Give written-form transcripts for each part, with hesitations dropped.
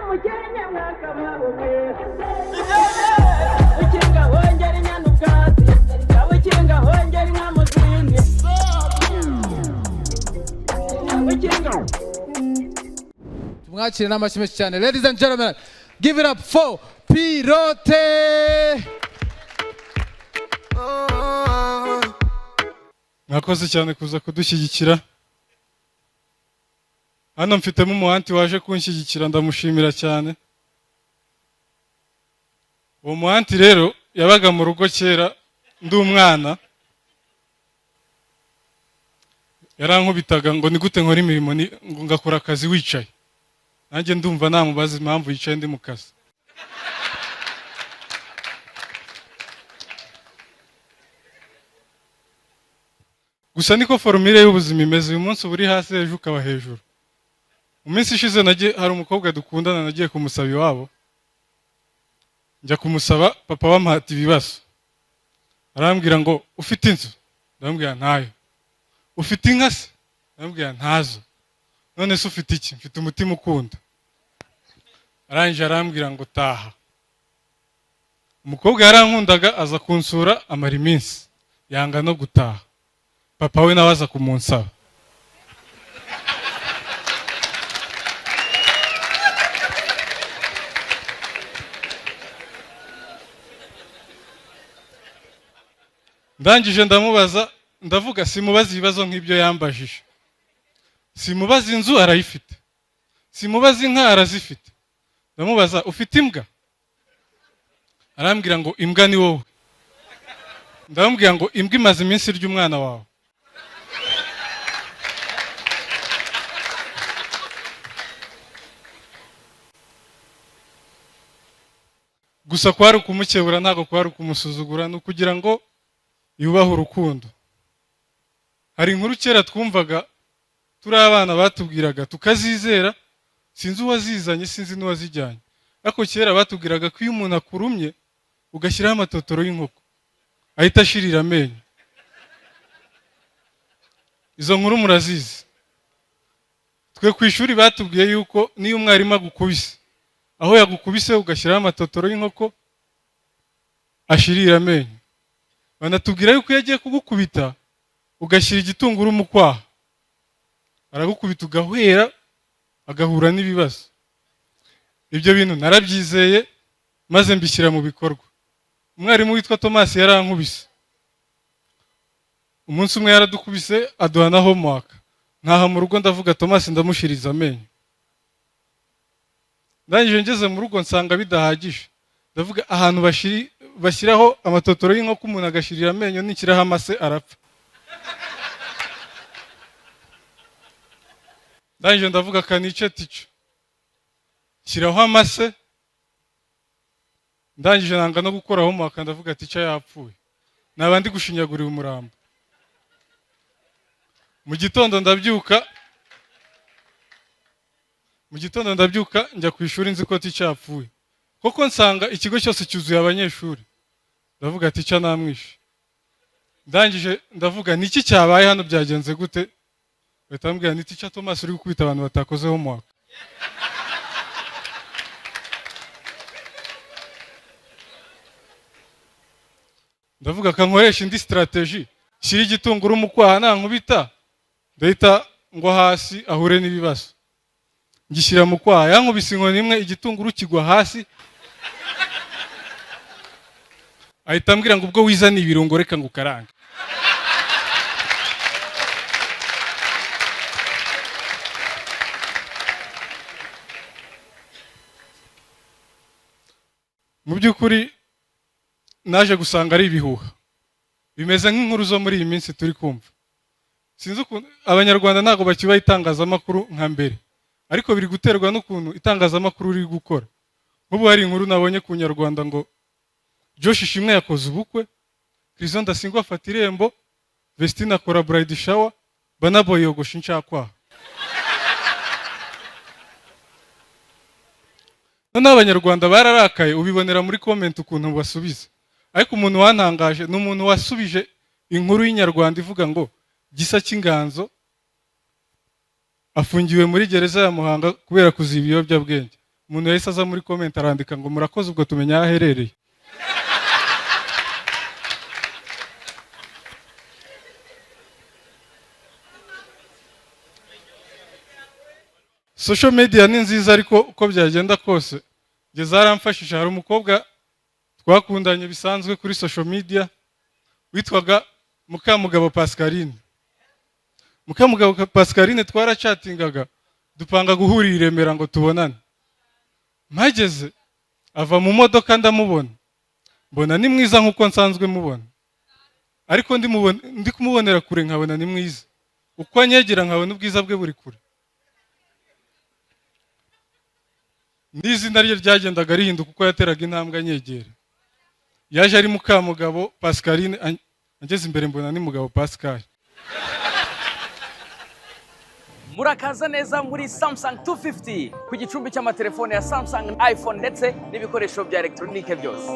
Mukenke mwakabaho mwe. Ukinga hongera inyana ubwatsi, ukinga hongera inka mu zindi, ukinga. Tumwakire n'amashyi menshi cyane. Ladies and gentlemen, give it up for Pilote. Mwakoze cyane kuza kudushyigikira. Hano mfitemo umu auntie waje kunshyigikira, ndamushimira cyane. Uwo mu auntie rero yabaga mu rugo kera ndi umwana, yarankubitaga ngo ni gute nkora imirimo ngo ngakora akazi wicaye. Nanjye ndumva namubaza impamvu yicaye ndi mu kazi. Gusa niko formule y'ubuzima imeze: uyu munsi uba uri hasi, ejo ukaba hejuru. Mu minsi ishize nagiye, hari umukobwa dukundana, nagiye kumusaba iwabo. Njya kumusaba, papa bamuhata ibibazo, arambwira ngo: "Ufite inzu?" Ndamubwira: "Ntayo." "Ufite inka se?" Ndamubwira: "Ntazo." "None se ufite iki?" "Mfite umutima ukunda." Arangije arambwira ngo: "Taha." Umukobwa yarankundaga, aza kunsura, amara iminsi, yanga no gutaha. Papa we nawe aza kumunsaba. Ndangije ndamubaza, ndavuga simubaza ibibazo nk'ibyo yambajije. Simubaza inzu, arayifite. Simubaza inka, arazifite. Ndamubaza: "Ufite imbwa?" Arambwira ngo: "Imbwa ni wowe." Ndamubwira ngo: "Imbwa imaze iminsi irya umwana wawe." Gusa kwari ukumukebura, ntabwo kwari ukumusuzugura, ni ukugira ngo yubahe urukundo. Hari inkuru kera twumvaga turi abana, batubwiraga tukazizera. Sinzi uwazizanye, sinzi n'uwazijyanye, ariko kera batubwiraga ko iyo umuntu akurumye ugashyiraho amatotoro y'inkoko ahita ashirira amenyo. Izo nkuru murazizi. Twe ku ishuri batubwiye yuko niyo umwarimu agukubise, aho yagukubise ugashyiraho amatotoro y'inkoko ashirira amenyo. Banatubwira yuko iyo agiye kugukubita ugashyira igitunguru mu kwaha, aragukubita ugahwera, agahura n'ibibazo. Ibyo bintu narabyizeye maze mbishyira mu bikorwa. Umwarimu witwa Thomas yarankubise umunsi umwe, yaradukubise, aduha na homework. Ntaha mu rugo ndavuga: "Thomas ndamushiriza amenyo." Ndangije ngeze mu rugo nsanga bidahagije. Ndavuga ahantu bashyiraho amatotoro y'inkoko umuntu agashirira amenyo, nishyiraho amase arapfa. Ndangije ndavuga kanice tica, shyiraho amase. Ndangije nanga no gukora homework, ndavuga tica yapfuye, naba ndi gushinyagurira umurambo. Mu gitondo ndabyuka, mu gitondo ndabyuka njya ku ishuri nzi ko tica yapfuye koko. Nsanga ikigo cyose cyuzuye abanyeshuri. Ndavuga tica namwishe. Ndangije ndavuga: "Niki cyabaye hano? Byagenze gute?" Bahita bambwira: "Ni tica Thomas uri gukubita abantu batakoze homework." Ndavuga kankoresha indi strategy, shyira igitunguru mu kwaha, nankubita ndahita ngwa hasi ahure n'ibibazo. Ngishyira mu kwaha, yankubise inkoni imwe, igitunguru kigwa hasi. Ahita ambwira ngo: "Ubwo wizaniye ibirungo, reka ngo ukarange." Mu by'ukuri naje gusanga ari ibihuha, bimeze nk'inkuru zo muri iyi minsi turi kumva. Sinzi ukuntu Abanyarwanda ntabwo bakibaha itangazamakuru nka mbere, ariko biri guterwa n'ukuntu itangazamakuru riri gukora. Nk'ubu hari inkuru nabonye ku Nyarwanda ngo Josh Ishimwe yakoze ubukwe, Chryso Ndasingwa afata irembo, Vestine akora bridal shower, Burna Boy yogosha incakwaha. Noneho Abanyarwanda bararakaye, ubibonera muri comment ukuntu basubiza. Ariko umuntu wantangaje ni umuntu wasubije inkuru y'Inyarwanda ivuga ngo Gisa cy'Inganzo afungiwe muri gereza ya Muhanga kubera kuziba ibiyobyabwenge. Umuntu yahise aza muri comment arandika ngo murakoze, ubwo tumenya aho aherereye. Social media ni nziza, ariko uko byagenda kose njye zaramfashije. Hari umukobwa twakundanye bisanzwe kuri social media witwaga Mukamugabo Pascaline. Mukamugabo Pascaline twaracatingaga, dupanga guhurira i Remera ngo tubonane. Mpageze ava mu modoka, ndamubona, mbona ni mwiza nk'uko nsanzwe mubona, ariko ndi kumubonera kure nkabona ni mwiza, uko anyegera nkabona ubwiza bwe buri kure, n'izina rye ryagendaga rihinduka uko yateraga intambwe anyegera. Yaje ari Mukamugabo Pascaline, angeze imbere mbona ni Mugabo Pascal. Murakaza neza muri Samsung 250, ku gicumbi cy'amatelefone ya Samsung, iPhone ndetse n'ibikoresho bya elegitoronike byose.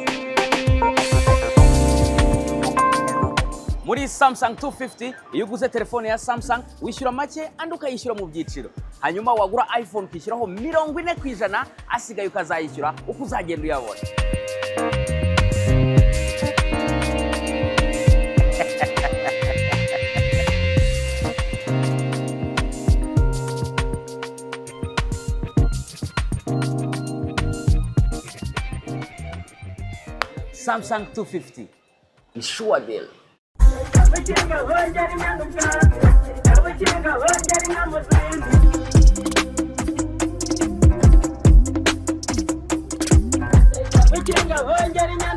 Muri Samsung 250, iyo uguze telefone ya Samsung wishyura make, andi ukayishyura mu byiciro. Hanyuma wagura iPhone ukishyuraho 40%, asigaye ukazayishyura uko uzagenda uyabona. Samsung 250 ni sure deal. Abakinga bongera inyana ubwatsi, abakinga bongera inka mu zindi. Abakinga bongera inyana.